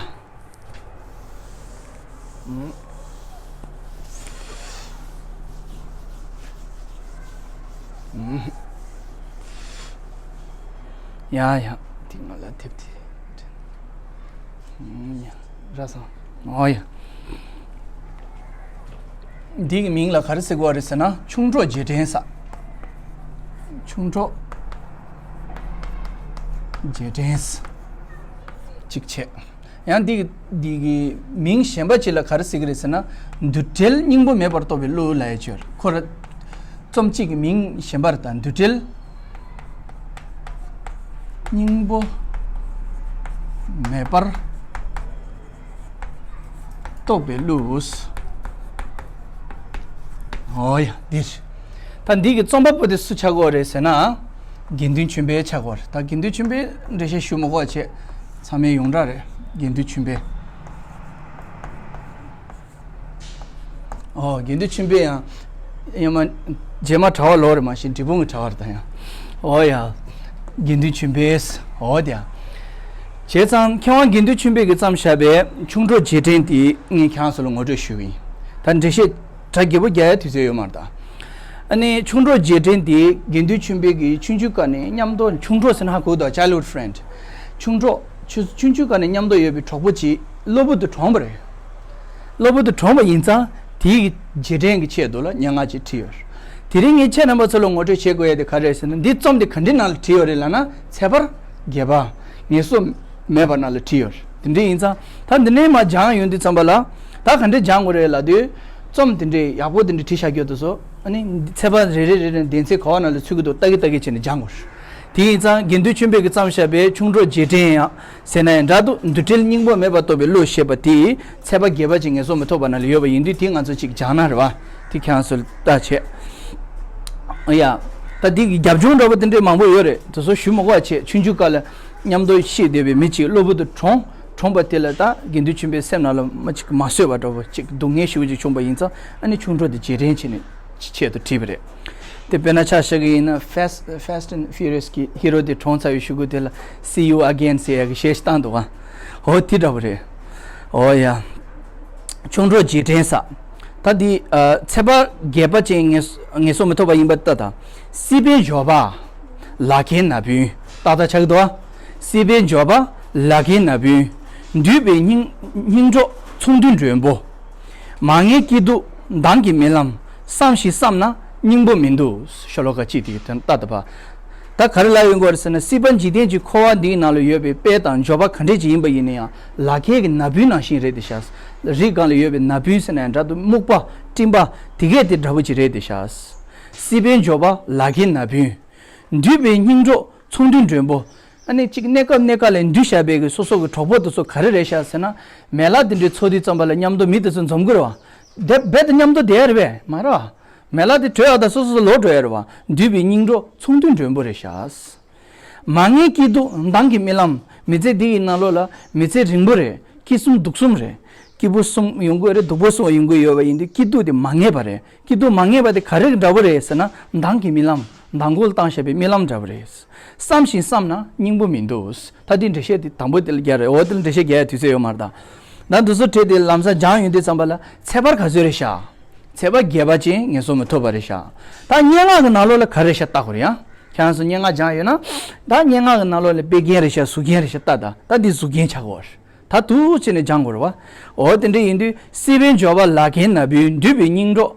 ཨུམ། ཨུམ། ཡ་ཡ། དེ་ང་ལ་དེབ་དེ། ཨུམ་ཡ། ར་སང་། འོ་ཡ། འདི་གི་མིང་ལ་ག་རེ་ཟེར་གྱི་ཡོད་རེད་ཟེར་ན་ཆུང་གྲོགས་རྗེས་དྲན་ཟེར། ཆུང་གྲོགས་རྗེས་དྲན་ཟེར། གཅིག་བྱས། ཡང་འདི་གི་འདི་གི་མིང་གཞན་པ་ཅིག་ལ་ག་རེ་ཟེར་གྱི་རེད་ཟེར་ན། འདུ་འབྲལ་སྙིང་པོ་མེད་པར་རྟོགས་པའི་གླུ་ལབ་ཡ་ཅིག་ཡོད་རེད། ཁོ་ར་རྩོམ་གཅིག་གི་མིང་གཞན་པ་རེད་ད། འདུ་འབྲལ་སྙིང་པོ་མེད་པར་རྟོགས་པའི་གླུ། འོ་ཡ། འདི་རེད། ད་འདི་གི་རྩོམ་པ་པོ་དེ་སུ་ཆགས་ཀྱི་ཡོད་རེད་ཟེར་ན། དགེ་འདུན་ཆོས་འཕེལ་ཆགས་ཀྱི་ཡོད་རེད། ད་དགེ་འདུན་ཆོས་འཕེལ་འགྲེལ་བཤད་ཞུ་མི་དགོས་པ་བྱས། ཚང་མས་ཡོངས་གྲགས་རེད། དགེ་འདུན་ཆོས་འཕེལ། ཨོ། དགེ་འདུན་ཆོས་འཕེལ་ཡང་། ཡང་མ། རྗེས་མ་གྲྭ་པ་ལོག་རེད་མ་གཞི་འབྲས་སྤུངས་ཀྱི་གྲྭ་པ་རེད་ད་ཡང་། ཨོ་ཡ། དགེ་འདུན་ཆོས་འཕེལ། ཨོ་དེ་ཡང་། བྱས་ཙང་མཁས་དབང་དགེ་འདུན་ཆོས་འཕེལ་གྱིས་བརྩམས་བཞག་པའི་ཆུང་གྲོགས་རྗེས་དྲན་དེ་ངས་ཁྱེད་རང་ཚོ་ལ་ངོ་སྤྲོད་ཞུ་གི་ཡིན། ད་འགྲེལ་བཤད་གྲ་རྒྱས་པོ་རྒྱག་ཡ་དུས་ཚོད་ཡོད་མ་རེད་ད། ཨ་ནི་ཆུང་གྲོགས་རྗེས་དྲན་དེ་དགེ་འདུན་ཆོས་འཕེལ་གྱི་ཆུང་ཆུང་སྐབས་ནས་མཉམ་དུ། ཆུང་གྲོགས་ཟེར་ན་ཧ་གོ་གི་འདུག childhood friend། ཆུང་གྲོགས། ཆུ- ཆུང་ཆུང་སྐབས་ནས་མཉམ་དུ་ཡོད་པའི་གྲོགས་པོ་གཅིག་གློ་བུར་དུ་གྲོངས་པ་རེད། གློ་བུར་དུ་གྲོངས་པ་ཡིན་ཙང་དེའི་རྗེས་དྲན་གྱི་ཆེད་དུ་ལ་སྙན་ངག་ཅིག་བྲིས་ཡོད་རེད། དེ་རིང་ངས་ཁྱེད་རྣམ་པ་ཚོ་ལ་ངོ་སྤྲོད་བྱེད་དགོས་ཡ་དེ་ག་རེ་རེད་ཟེར་ན། འདི་རྩོམ་དེ་ག་འདྲའི་ནང་ལ་བྲིས་ཡོད་རེད་ལབ་ན། ཚེས་པ་བརྒྱད་པ་ངལ་གསོ་མེད་པ་ནང་ལ་བྲིས་ཡོད་རེད། དེ་འདྲ་ཡིན་ཙང་ད་འདི་ནས་མར་སྦྱང་ཡོང་དུས་ཙམ་པ་ལ། ད་ག་འདྲ་སྦྱང་དགོས་རེད་ལབ་དུས། རྩོམ་དེ་འདྲའི་ཡག་པོ་དེ་འདྲ་བྲིས་བཞག་རྒྱུ་དེ་ཚོ། ཨ་ནི་ཚེས་པ་རེ་རེ་རེ་རེ་གདན་ཚིགས་ག་བ་ནང་ལ་ཚུད་ཀྱི་འདུག་ལྟ་གི་ལྟ་གི་བྱས་ནས་སྦྱང་དགོས་རེད། དེ་ཡིན་ཙང་དགེ་འདུན་ཆོས་འཕེལ་གྱིས་བརྩམས་བཞག་པའི་ཆུང་གྲོགས་རྗེས་དྲན་ཡང་ཟེར་ན་ཡང་འདྲ་འདུག་འདུ་འབྲལ་སྙིང་པོ་མེད་པར་རྟོགས་པའི་བློ་ཞེས་པ་དེ་ཚེས་པ་བརྒྱད་པ་ཅིག་ངལ་གསོ་མི་ཐོབ་པ་ནང་ལ་ཡོད་པ་ཡིན་དུས། དེ་ང་ཚོ་ཅིག་སྦྱང་ན་རེད་བ། དེ་ཁྱེད་རང་ཚོ་ལ་ལྟ་བྱེད། ཨ་ཡ། ད་འདི་གི་རྒྱབ་ལྗོངས་འདྲ་པོ་དེ་འདྲའི་མང་པོ་ཡོད་རེད། དེ་ཚོ་ཞུ་མི་དགོས་པ་བྱས། ཆུང་ཆུང་སྐབས་ལ་མཉམ་དུ་གཤིབས་བསྡད་པའི་མི་གཅིག་གློ་བུར་དུ་གྲོངས། གྲོངས་པ་དེ་ལ་ད་དགེ་འདུན་ཆོས་འཕེལ་སེམས་ནང་ལ་མ་ཅིག་མ་བཟོད་པ་འདྲ་པོ་ཅིག་སྡུག་བསྔལ་ཞེ་པོ་ཅིག་བྱུང་པ་ཡིན་ཙང་། ཨ་ནི་ཆུང་གྲོགས་དེ་རྗེས་དྲན་བྱས་ནས་ཆེད་དུ་བྲིས་པ་རེད། དེ་དཔེར་ན་ཆ་བཞག་གི་ཡིན་ན། Fast Fast and Furious གི་ཧི་རོ་དེ་གྲོངས་ཚར་བའི་གཞུག་གུ་དེ་ལ་See you again ཟེར་ཡག་གི་གཞས་ཤིག་བཏང་འདུག་ག་འོ་དེ་འདྲ་པོ་རེད། འོ་ཡ། ཆུང་གྲོགས་རྗེས་དྲན་ས། ད་འདི་ཨ་ཚེས་པ་བརྒྱད་པ་ཅན་ངལ་ངལ་གསོ་མི་ཐོབ་པ་ཡིན་པ་ལྟ་དང་། སྲིད་པའི་འབྱོར་པ་ལ་ཁའི་ན་བུན། ཏག་ཏག་ཆགས་ཀྱི་འདུག་ག་སྲིད་པའི་འབྱོར་པ་ལ་ཁའི་ན་བུན། འདུས་པའི་སྙིང་སྙིང་གྲོགས་ཚོང་འདུས་མགྲོན་པོ། མ་ངེས་སྐྱིད་སྡུག་མདང་གི་རྨི་ལམ། བསམ་ཞིང་བསམ་ན་སྙིང་པོ་མི་འདུག་ཤོ་ལོ་ཀ་གཅིག་དེ་དོན་ལྟ་དང་པ། ད་ག་རེ་ལབ་ཡོང་གི་ཡོད་རེད་ཟེར་ན། སྲིད་པ་འཇིག་རྟེན་གྱི་འཁོར་བ་འདིའི་ནང་ལ་ཡོད་པའི་དཔལ་དང་འབྱོར་པ་ག་འདྲས་ཅིག་ཡིན་པ་ཡིན་ན་ཡང་། ལ་ཁའི་གི་ན་བུན་ནང་བཞིན་རེད་དེ་ཤག་རི་སྒང་ལ་ཡོད་པའི་ན་བུན་ཟེར་ན་ཡང་འདྲ་འདུག་སྨུག་པ་སྤྲིན་པ་དེ་གས་དེ་འདྲ་པོ་ཅིག་རེད་དེ་ཤག་སྲིད་པའི་འབྱོར་པ་ལ་ཁའི་ན་བུན། འདུས་པའི་སྙིང་གྲོགས་ཚོང་འདུས་མགྲོན་པོ། ཨ་ནི་གཅིག་གནས་སྐབས་གནས་སྐབས་ལ་འདུས་བཞག་པའི་གི་སོ་སོ་གི་གྲོགས་པོ་དེ་ཚོ་ག་རེ་རེད་ཤག་ཟེར་ན། མེ་ལྷ་དེ་འདྲའི་ཚོགས་དུས་ཙམ་པ་ལ་མཉམ་དུ་མི་དེ་ཚོ་འཛོམས་ཀྱི་རེད་བ། དེ་རྦད་དེ་མཉམ་དུ་བསྡད་ཡ་རེད་པས། མ་རེད་བ། མེ་ལྷ་དེ་བྲོས་ཡ་དང་སོ་སོ་སོ་ལོག་འགྲོ་ཡ་རེད་བ། འདུས་པའི་སྙིང་གྲོགས་ཚོང་འདུས་མགྲོན་པོ་རེད་ཤག་མ་ངེས་སྐྱིད་སྡུག་མདང་གི་རྨི་ལམ། མི་ཚེ་འདི་ཡི་ནང་ལོགས་ལ་མི་ཚེ་རིང་པོ་རེད། སྐྱིད་གསུམ་སྡུག་གསུམ་རེད། སྐྱིད་པོ་གསུམ་ཡོང་གི་ཡོད་རེད། སྡུག་པོ་གསུམ་ཡོང་གི་ཡོད་པ་ཡིན་དུས། སྐྱིད་སྡུག་དེ་མ་ངེས་པ་རེད། སྐྱིད་སྡུག་མ་ངེས་པ་དེ་ག་རེ་འདྲ་པོ་རེད་ཟེར་ན། མདང་གི་རྨི་ལམ། མདང་དགོང་བཏང་བཞག་པའི་རྨི་ལམ་འདྲ་པོ་རེད། བསམ་ཞིང་བསམ་ན་སྙིང་པོ་མི་འདུག་ད་འདི་འགྲེལ་བཤད་དེ་དང་པོ་དེ་ལ་རྒྱག་རེད། འོ་དེ་ལ་འགྲེལ་བཤད་རྒྱག་ཡ་དུས་ཚོད་ཡོད་མ་རེད་ད། ད་འདི་ཚོ་བྲིས་ཏེ་ལམ་སང་སྦྱང་ཡོང་དུས་ཙམ་པ་ལ། ཚེས་པ་ག་ཚོད་རེད་ཤག་ཚེས་པ་བརྒྱད་པ་ཅན་ངལ་གསོ་མི་ཐོབ་པ་རེད་ཤག་ད་སྙན་ངག་གི་ནང་ལོགས་ལ་ག་རེ་རེད་ཤག་ལྟ་དགོས་རེད་ཡ། ཁྱེད་རང་ཚོ་སྙན་ངག་སྦྱང་ཡོད་ན། ད་སྙན་ངག་གི་ནང་ལོགས་ལ་དཔེ་རྒྱན་རེད་ཤག་གཟུགས་རྒྱན་རེད་ཤག་ལྟ་ད། ད་འདི་གཟུགས་རྒྱན་ཆགས་ཀྱི་ཡོད་རེད། ད་འདུག་སེ་བྱས་ནས་སྦྱང་དགོས་རེད་བ། འོ་དེ་འདྲ་ཡིན་དུས། སྲིད་པའི་འབྱོར་པ་ལ་ཁའི་ན་བུན། འདུས་པའི་སྙིང་གྲོགས་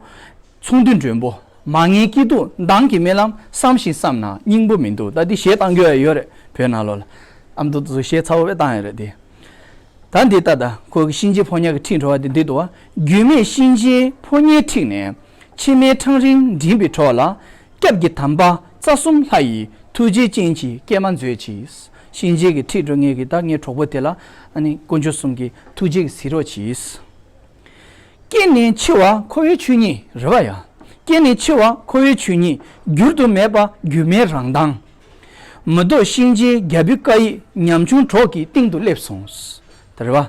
ཚོང་འདུས་མགྲོན་པོ། མ་ངེས་སྐྱིད་སྡུག་མདང་གི་རྨི་ལམ། བསམ་ཞིང་བསམ་ན་སྙིང་པོ་མི་འདུག་ད་འདི་གཞས་བཏང་རྒྱུ་ཡ་ཡོད་རེད། བོད་ནང་ལོགས་ལ། ཨ་མདོ་དེ་ཚོ་གཞས་ཚ་བོ་དཔེ་བཏང་ཡོད་རེད་དེ། ད་འདི་ལྟ་ད། ཁོ་གི་གཤིན་རྗེའི་ཕོ་ཉ་གི་ཁྲིད་འགྲོ་བ་དེ་འདི་འདུག་བ། རྒྱུས་མེད་གཤིན་རྗེའི་ཕོ་ཉའི་ཁྲིད་ནས། མཆི་མའི་ཕྲེང་རིང་མགྲིན་པའི་འཕྲོ་ལ། སྐྱབས་ཀྱི་དམ་པ་རྩ་གསུམ་ལྷ་ཡིས། ཐུགས་རྗེའི་སྤྱན་གྱིས་སྐྱེལ་མ་མཛོད་ཅིག་གཤིན་རྗེ་གི་ཁྲིད་འགྲོ་མཁན་གྱི་ད་ངའི་གྲོགས་པོ་དེ་ལ། ཨ་ནི་དཀོན་མཆོག་གསུམ་གྱིས་ཐུགས་རྗེ་གིས་གཟིགས་རོགས་གྱིས། སྐྱེ་ནས་འཆི་བ་འཁོར་བའི་ཆོས་ཉིད་རེད་བ་ཡ། སྐྱེ་ནས་འཆི་བ་འཁོར་བའི་ཆོས་ཉིད། འགྱུར་དུ་མེད་པ་སྒྱུ་མའི་རང་མདངས། མི་ལྡོག་གཤིན་རྗེའི་རྒྱལ་པོའི་བཀའ་ཡིག་ཉམ་ཆུང་གྲོགས་ཀྱི་སྟེང་དུ་སླེབས་སོང་། དེ་རེད་བ།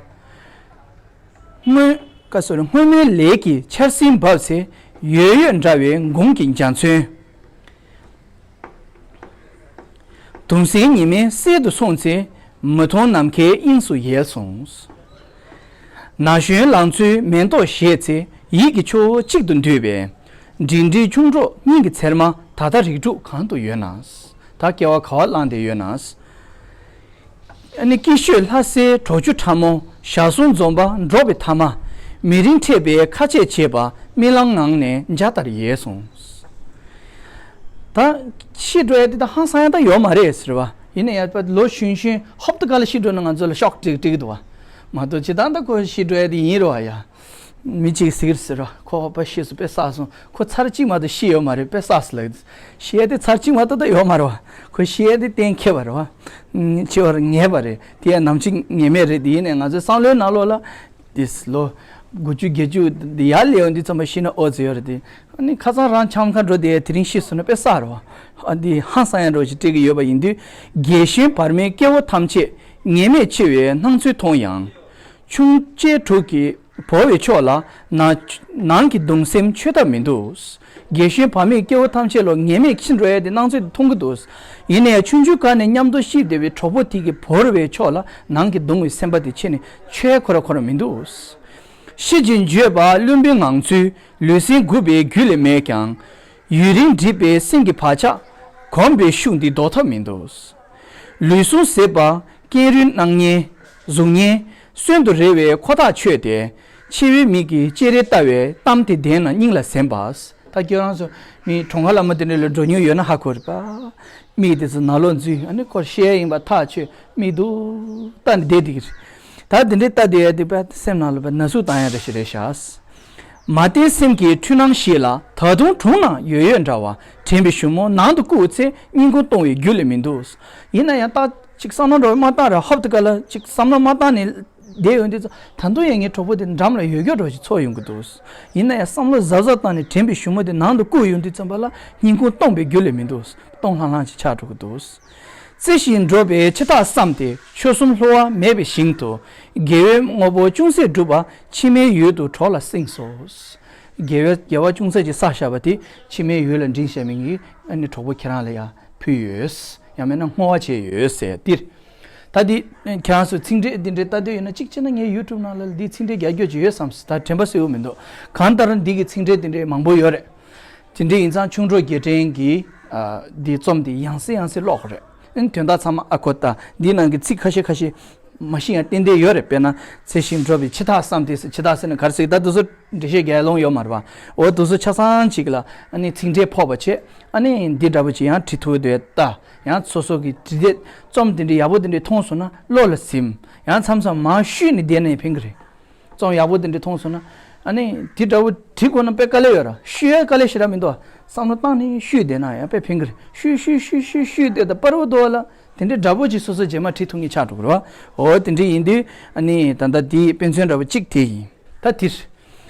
སྔོན། ཀ་སོ་རི། སྔོན་མའི་ལས་ཀྱི་ཆར་ཟིམ་བབས་ཚེ། ཡོད་ཡོད་འདྲ་བའི་དགུང་གི་འཇའ་ཚོན། གདུང་སེམས་ཉི་མའི་གསེབ་ཏུ་སོང་ཚེ། མི་མཐོང་ནམ་མཁའི་དབྱིངས་སུ་ཡལ་སོང་། ན་གཞོན་ལང་ཚོའི་མེ་ཏོག་བཞད་ཚེ། ཡིད་ཀྱི་ཆུ་བོ་གཅིག་ཏུ་འདུས་པའི། འབྲིང་འབྲིང་ཆུང་གྲོགས་སྙིང་གི་ཚེར་མ། ད་ལྟ་རིགས་དྲུག་གང་དུ་ཡོད་ན། ད་སྐྱེ་བ་ག་བ་བླངས་ཏེ་ཡོད་ན། ཨ་ནི་སྐྱིད་ཤོས་ལྷ་སའི་གྲོག་ཆུ་ཁྲ་མོ། ཞར་བཟུང་འཛོམས་པ་འགྲོགས་པའི་ཐ་མ། མི་རིང་འཕྲད་པའི་ཁ་ཆད་བྱེད་པ། རྨི་ལམ་ངང་ནས་འཇའ་ལྟར་ཡལ་སོང་། ད་ཤི་འགྲོ་ཡ་དེ་ད་ཧང་སང་ཡ་ད་ཡོད་མ་རེད་ཟེར་བ། ཡིན་ན་ཡང་ལོ་གཞོན་གཞོན་ཧོབ་ཏེ་ག་ལ་ཤི་འགྲོ་ན་ང་ཚོ་ལ་ཤོག་སྒྲིག་སྒྲིག་འདུག་བ། མ་གཏོགས་ཇི་ལྟར་ད་ཁོ་ཤི་འགྲོ་ཡ་དེ་ཡིན་རེད་བ་ཡ། མི་གཅིག་ཟེར་གི་རེད་ཟེར་བ། ཁོ་ཧོབ་པ་ཤི་སོང་དཔེ་བསགས་སོང་། ཁོ་ཚར་གཅིག་མ་གཏོགས་ཤི་ཡོད་མ་རེད་དཔེ་བསགས་སོང་ལབ། ཤི་ཡ་དེ་ཚར་གཅིག་མ་གཏོགས་ད་ཡོད་མ་རེད་བ། ཁོ་ཤི་ཡ་དེ་གཏན་འཁེལ་བ་རེད་བ། འཆི་བར་ངེས་པ་རེད། དེ་ཡང་ནམ་འཆི་ངེས་མེད་རེད། དེ་ཡིན་ནའི་ང་ཚོའི་བསམ་བློའི་ནང་ལོགས་ལ། དེས་ལོ་དགུ་བཅུ་བརྒྱད་ཅུ་དེ་ཡར་སླེབས་ཡོང་དུས་ཙམ་པ་ཤི་ན་ཨོ་ཙི་ཡོད་རེད་དེ། ཨ་ནི་ཁ་སང་རང་འཆམ་ཁ་འགྲོ་དེ་དེ་རིང་ཤི་སོང་ན་དཔེ་བསགས་རེད་བ། ཨ་འདི་ཧང་སང་ཡ་འགྲོ་ཞིག་སྤྲད་ཀྱི་ཡོད་པ་ཡིན་དུས། རྒས་གཞོན་བར་མའི་སྐྱེ་བོ་ཐམས་ཅད་ངེས་མེད་འཆི་བའི་སྣང་ཚུལ་མཐོང་ཡང་། ཆུང་ཆེ་དྲུག་གིས་བོར་བའི་ཕྱོགས་ལ་ནང་ནང་གི་གདུང་སེམས་ཆོད་ཐབས་མི་འདུག་རྒས་གཞོན་བར་མའི་སྐྱེ་བོ་ཐམས་ཅད་ལོ་ངེས་མེད་ཕྱིན་འགྲོ་ཡ་དེ་སྣང་ཚུལ་དེ་མཐོང་གི་འདུག་ཡིན་ནའི་ཆུང་ཆུང་སྒང་ནས་མཉམ་དུ་གཤིབས་བསྡད་པའི་གྲོགས་པོ་དེ་གིས་བོར་བའི་ཕྱོགས་ལ་ནང་གི་གདུང་བའི་སེམས་པ་དེ་ཕྱིན་ནས་ཆོད་ཁོ་ར་ཁོ་ར་མི་འདུག་ཤེས་བཞིན་བརྗོད་པ་བླུན་པོའི་ངང་ཚུལ། ལུས་སེམས་འགུགས་པའི་རྒྱུ་ལས་མེད་ཀྱང་། ཡུན་རིང་འདྲིས་པའི་སེམས་ཀྱི་བག་ཆགས། གོམས་པའི་ཤུགས་འདི་ཟློག་ཐབས་མི་འདུག། ལུས་ཟུངས་ཟད་པ། ཀེང་རུས་སྣང་ཉེན། གཟུགས་ངན། གསོན་དུ་རེ་བའི་ཁོ་ཐག་ཆོད་དེ། འཆི་བའི་མིག་གིས་སྤྱན་རས་ལྟ་བའི་གཏམ་དེ་བདེན་ན་སྙིང་ལ་གཟན་པ། ད་ཁྱེད་རང་ཚོ་མི་གྲོངས་ཁ་ལ་མོ་དེ་འདྲ་ལ་འགྲོ་མྱོང་ཡོད་ན་ཧ་གོ་རེད་པ། མིག་དེ་ཚོ་ནང་ལོགས་འཛུལ། ཨ་ནི་ཁོ་ཤི་ཡ་ཡིན་པ་ཐག་ཆོད། མིག་ཏུ་ལྟ་ནས་བསྡད་དེ་གི་རེད། ད་དེ་འདྲའི་ལྟ་བསྡད་ཡ་དེ་པ་སེམས་ནང་ལ་པ་ན་ཟུག་བཏང་ཡ་འདྲ་ཞིག་རེད་ཤག། མ་བརྟན་སེམས་ཀྱི་འཁྲུལ་སྣང་ཞིག་ལ། ད་དུང་དྲུང་ན་ཡོད་ཡོད་འདྲ་བ། དྲན་པའི་གཞུ་མོ་ནང་དུ་བཀུག་ཚེ། སྙིང་ཁུང་སྟོང་བའི་རྒྱུ་ལས་མི་འདུག། ཡིན་ན་ཡང་ད་ཅིག་བསམ་བློ་འདྲ་བོ་མ་བཏང་ར་ཧོབ་ཏེ་ཀ་ལ་ཅིག་བསམ་བློ་མ་བཏང་ནས་བསྡད་ཡོང་དུས་ཙམ། ད་དུང་ཡང་ངའི་གྲོགས་པོ་དེ་འགྲམ་ལ་ཡོད་རྒྱུ་འདྲ་བོ་ཞིག་ཚོར་ཡོང་གི་འདུག། ཡིན་ན་ཡང་བསམ་བློ་གཟབ་གཟབ་བཏང་ནས་དྲན་པའི་གཞུ་མོ་དེ་ནང་དུ་བཀུག་ཡོང་དུས་ཙམ་པ་ལ་སྙིང་ཁུང་སྟོང་པའི་རྒྱུ་ལས་མི་འདུག། སྟོང་ལྷང་ལྷང་ཞིག་ཆགས་འགྲོ་གི་འདུག། རྩེ་ཞིང་འགྲོ་བའི་འཆི་བདག་བསམ་སྟེ། ཆོས་གསུམ་བསླུ་བ་མེད་པའི་ཞིང་དུ། དགེ་བའི་དངོས་པོ་ཅུང་ཟད་བསྒྲུབས་པ། ཕྱི་མའི་ཡུལ་དུ་གྲོགས་ལ་བསྲིངས་སོ། དགེ་བའི་དགེ་བ་ཅུང་ཟད་ཅིག་བསགས་བཞག་པ་དེ་ཕྱི་མའི་ཡུལ་ལ་འབྲིང་བཞག་མི་གི་ཨ་ནི་གྲོགས་པོ་ཁྱེད་རང་ལ་ཡང་ཕུལ་ཡོད། ཡང་མིན་ན་བསྔོ་བ་བྱས་ཡོད་ཟེར་ཏེ། ད་འདི་ཁྱེད་རང་ཚོས་ཚིག་འགྲེལ་འདི་འདྲའི་ལྟ་འདོད་ཡོད་ན། གཅིག་བྱས་ན་ངའི་ཡུ་ཊུབ་ནང་ལ་འདི་ཚིག་འགྲེལ་རྒྱག་རྒྱུ་ཅིག་ཡོད་བསམ་སོང་། ད་དྲན་པ་གསོས་པོ་མི་འདུག། གང་ལྟར་འདི་གི་ཚིག་འགྲེལ་འདི་འདྲའི་མང་པོ་ཡོད་རེད། དེ་འདྲ་ཡིན་ཙང་ཆུང་གྲོགས་རྒྱལ་ཕྲན་གྱིས་ཨ་འདི་རྩོམ་འདི་ཡང་སེ་ཡང་སེ་ཀློག་དགོས་རེད། ཨ་ནི་དོན་དག་ཚང་མ་ཨ་ཁོ་ད་འདི་ནང་གི་ཚིག་ཁ་ཤས་ཁ་ཤས་མ་ཤེས་ཡང་ཏན་ཏན་ཡོད་རེད། དཔེར་ན་ཚེ་ཞིང་འགྲོ་བའི་འཆི་བདག་བསམ་སྟེ་ཟེར། འཆི་བདག་ཟེར་ན་ག་རེ་ཟེར། ད་དེ་ཚོ་འགྲེལ་བཤད་རྒྱག་ཡ་ལོང་ཡོད་མ་རེད་པ། འོ་དེ་ཚོ་ཆ་ཚང་ཅིག་ལ་ཨ་ནི་ཚིག་འགྲེལ་ཕོག་པ་བྱས། ཨ་ནི་འདི་འདྲ་པོ་ཅིག་ཡང་བྲིས་ཐུབ་འདོད་ད། ཡང་སོ་སོ་གི་བྲིས་དེབ་རྩོམ་དེ་འདྲ་ཡག་པོ་དེ་འདྲ་མཐོང་སོང་ན་བློ་ལ་ཟིན། ཡང་མཚམས་མཚམས་མར་བཤུས་ནས་བསྡད་ན་ཡང་ཕན་གི་རེད། རྩོམ་ཡག་པོ་དེ་འདྲ་མཐོང་སོང་ན། ཨ་ནི་དེ་འདྲ་བོ་བྲིས་དགོས་ན་དཔེ་དཀའ་ལས་ཡོད་ར། བཤུས་ཡ་དཀའ་ལས་ཞེ་དྲག་མི་འདུག། བསམ་བློ་བཏང་ནས་བཤུས་བསྡད་ན་ཡང་དཔེ་ཕན་གི་རེད། བཤུས་བཤུས་བཤུས་བཤུས་བཤུས་བསྡད་ད་པར་བུ་འདུག་ལ། དེ་འདྲའི་འདྲ་པོ་ཅིག་སོ་སོ་རྗེས་མ་བྲིས་ཐུབ་ངེས་ཆགས་འགྲོ་གི་རེད་བ། འོ་དེ་འདྲའི་ཡིན་དུས་ཨ་ནི་ད་ལྟ་དེའི་དཔེ་མཚོན་འདྲ་བོ་གཅིག་དེ་ཡིན། ད་དེ་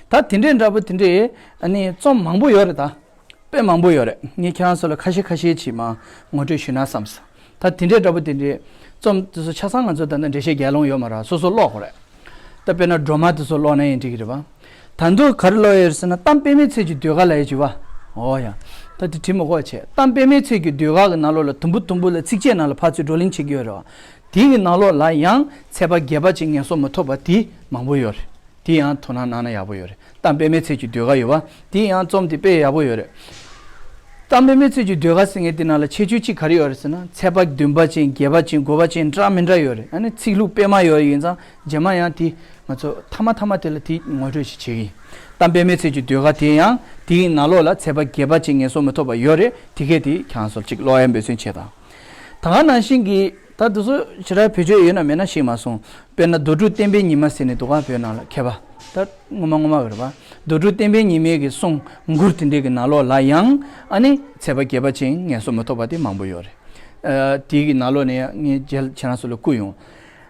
ད་དེ་འདྲའི་འདྲ་པོ་དེ་འདྲའི་ཨ་ནི་རྩོམ་མང་པོ་ཡོད་རེད་ད། དཔེ་མང་པོ་ཡོད་རེད། ངས་ཁྱེད་རང་ཚོ་ལ་ཁ་ཤས་ཁ་ཤས་ཅིག་མར་ངོ་སྤྲོད་ཞུས་ན་བསམས། ད་དེ་འདྲའི་འདྲ་པོ་དེ་འདྲའི་རྩོམ་དེ་ཚོ་ཆ་ཚང་ང་ཚོ་ད་ལྟ་འགྲེལ་བཤད་རྒྱག་ལོང་ཡོད་མ་རེད། སོ་སོ་ཀློག་དགོས་རེད། ད་དཔེར་ན་སྒྲོལ་མ་དེ་ཚོ་ཀློག་ན་ཡང་འགྲིག་གི་རེད་པ། ད་དུང་ག་རེ་ཀློག་ཡོད་རེད་ཟེར་ན། གཏམ་དཔེ་མེད་ཚལ་གྱི་ཟློས་གར་ལབ་ཡ་ཅིག་ཡོད་པ། འོ་ཡ། ད་དེ་བྲིས་མི་དགོས་བྱས། གཏམ་དཔེ་མེད་ཚལ་གྱི་ཟློས་གར་གྱི་ནང་ལོགས་ལ་དུམ་བུ་དུམ་བུ་ལ་ཚིགས་བཅད་ནང་ལ་ཕར་ཚུར་བགྲོ་གླེང་བྱེད་ཀྱི་ཡོད་རེད་པ། དེ་གི་ནང་ལོགས་ལ་ཡང་ཚེས་པ་བརྒྱད་པ་ཅིག་ངལ་གསོ་མི་ཐོབ་པ་དེ་མང་པོ་ཡོད་རེད། དེ་ཡང་དོ་སྣང་གནང་ན་ཡག་པོ་ཡོད་རེད། གཏམ་དཔེ་མེད་ཚལ་གྱི་ཟློས་གར་ཡོད་པ། དེ་ཡང་རྩོམ་དེ་དཔེ་ཡག་པོ་ཡོད་རེད། གཏམ་དཔེ་མེད་ཚལ་གྱི་ཟློས་གར་ཟེར་མཁན་དེ་ནང་ལ་ཁྱད་ཆོས་གཅིག་ག་རེ་ཡོད་རེད་ཟེར་ན། ཚེས་པ་བདུན་པ་ཅན། བརྒྱད་པ་ཅན། དགུ་པ་ཅན། འདྲ་མི་འདྲ་ཡོད་རེད། ཨ་ནི་ཚིག་ལྷུག་དཔེ་མང་ཡོད་ཡིན་ཙང་རྗེས་མ་ཡང་དེ་ང་ཚོ་མཐའ་མ་མཐའ་མ་དེ་ལ་དེ་ངོ་སྤྲོད་ཞིག་བྱེད་ཀྱི་ཡིན། གཏམ་དཔེ་མེད་ཚལ་གྱི་ཟློས་གར་དེ་ཡང་དེའི་ནང་ལོགས་ལ་ཚེས་པ་བརྒྱད་པ་ཅན་ངལ་གསོ་མི་ཐོབ་པ་ཡོད་རེད། དེ་གས་དེ་ཁྱེད་རང་ཚོར་གཅིག་ཀློག་ཡ་འབད་བརྩོན་བྱེད་དང་། ད་ག་ནང་བཞིན་གྱི་ད་དེ་ཚོ་ཞེ་དྲག་བེད་སྤྱོད་ཡོད་ན་མེད་ན་ཤེས་མ་སོང་། དཔེར་ན་རྡོ་གྲུབ་བསྟན་པའི་ཉི་མ་ཟེར་ནས་འདུག་ག་བོད་ནང་ལ། མཁས་པ་ད་ངོ་མ་ངོ་མ་རེད་པ། རྡོ་གྲུབ་བསྟན་པའི་ཉི་མའི་གི་གསུང་མགུར་དེ་འདྲའི་གི་ནང་ལོགས་ལ་ཡང་ཨ་ནི་ཚེས་པ་བརྒྱད་པ་ཅན་ངལ་གསོ་མི་ཐོབ་པ་དེ་མང་པོ་ཡོད་རེད། ཨ་དེའི་གི་ནང་ལོགས་ནས་ཡང་ངས་རྗེས་ལ་ཁྱེད་རང་ཚོ་ལ་བསྐུར་ཡོང་།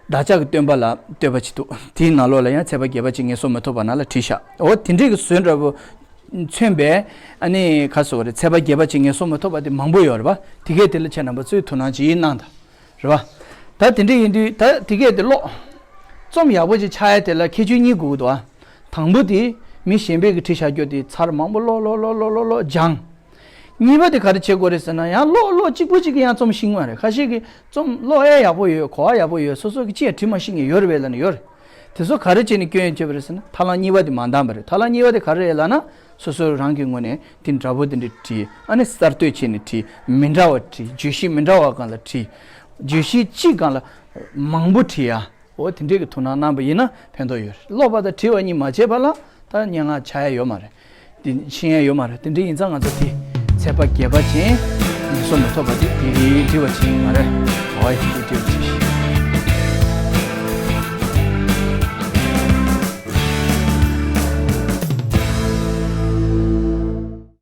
བདག་ཅག་གི་སྟོན་པ་ལ་བསྟོད་པ་ཅིག་འདུག། དེའི་ནང་ལོགས་ལ་ཡང་ཚེས་པ་བརྒྱད་པ་ཅན་ངལ་གསོ་མི་ཐོབ་པ་ནང་ལ་བྲིས་ཤག། འོ་དེ་འདྲའི་གི་བཟོ་འདྲ་བོ་མཚོན་པའི་ཨ་ནི་ག་ཟེར་དགོས་རེད། ཚེས་པ་བརྒྱད་པ་ཅན་ངལ་གསོ་མི་ཐོབ་པ་དེ་མང་པོ་ཡོད་རེད་པ། དེ་གས་དེ་ལ་ཁྱེད་རྣམ་པ་ཚོས་དོ་སྣང་ཅིག་གནང་དང་། རེད་བ། ད་དེ་འདྲ་ཡིན་དུས་ད་དེ་གས་དེ་ཀློག། རྩོམ་ཡག་པོ་ཅིག་ཆགས་ཡ་དེ་ལ་ཁྱད་ཆོས་གཉིས་དགོས་ཀྱི་འདུག་ཨ། དང་པོ་དེ་མི་གཞན་པས་ཀྱིས་བྲིས་བཞག་རྒྱུ་དེ་ཚར་མང་པོ་ཀློག་ཀློག་ཀློག་ཀློག་ཀློག་སྦྱངས། གཉིས་པ་དེ་ག་རེ་བྱེད་དགོས་རེད་ཟེར་ན། ཡང་ཀློག་ཀློག་གཅིག་པོ་གཅིག་གིས་ཡང་རྩོམ་ཤེས་ཀྱི་མ་རེད། ཁ་ཤས་ཀྱིས་རྩོམ་ཀློག་ཡ་ཡག་པོ་ཡོད། གོ་བ་ཡག་པོ་ཡོད། སོ་སོ་གིས་ཅི་ཡང་བྲིས་མ་ཤེས་མཁན་ཡོད་རེད་པས་ལབ་ནས་ཡོད་རེད། དེ་ཚོ་ག་རེ་བྱས་ནས་སྐྱོན་ཡོན་བྱས་པ་རེད་ཟེར་ན། ཐབས་ལམ་གཉིས་པ་དེ་མ་འདང་བ་རེད། ཐབས་ལམ་གཉིས་པ་དེ་ག་རེ་རེད་ལབ་ན། སོ་སོ་རང་གི་ངོས་ནས་དེ་འདྲ་པོ་དེ་འདྲ་བྲིས། ཨ་ནི་གསར་གཏོད་བྱས་ནས་བྲིས། མི་འདྲ་བ་བྲིས། བརྗོད་གཞི་མི་འདྲ་བ་སྒང་ལ་བྲིས། བརྗོད་གཞི་གཅིག་སྒང་ལ་མང་པོ་བྲིས་ཡ། འོ་དེ་འདྲས་ཀྱི་དོ་སྣང་གནང་པ་ཡིན་ན་ཕན་ཐོགས་ཡོད་རེད། ཀློག་པ་དང་བྲིས་པ་གཉིས་མ་བྱས་པ་ལ་ད་སྙན་ངག་ཆགས་ཡ་ཡོད་མ་རེད། དེ་ཤེས་ཡ་ཡོད་མ་རེད། དེ་འདྲས་ཡིན་ཙང་ང་ཚོ་དེ་ཚེས་པ་བརྒྱད་པ་ཅན་ངལ་གསོ་མི་ཐོབ་པ་དེ་དེ་རིང་བྲིས་པ་ཅིག་ཡིན་པ་རེད། འོ་ཡ། དེ་བྲིས་པ་ཅིག།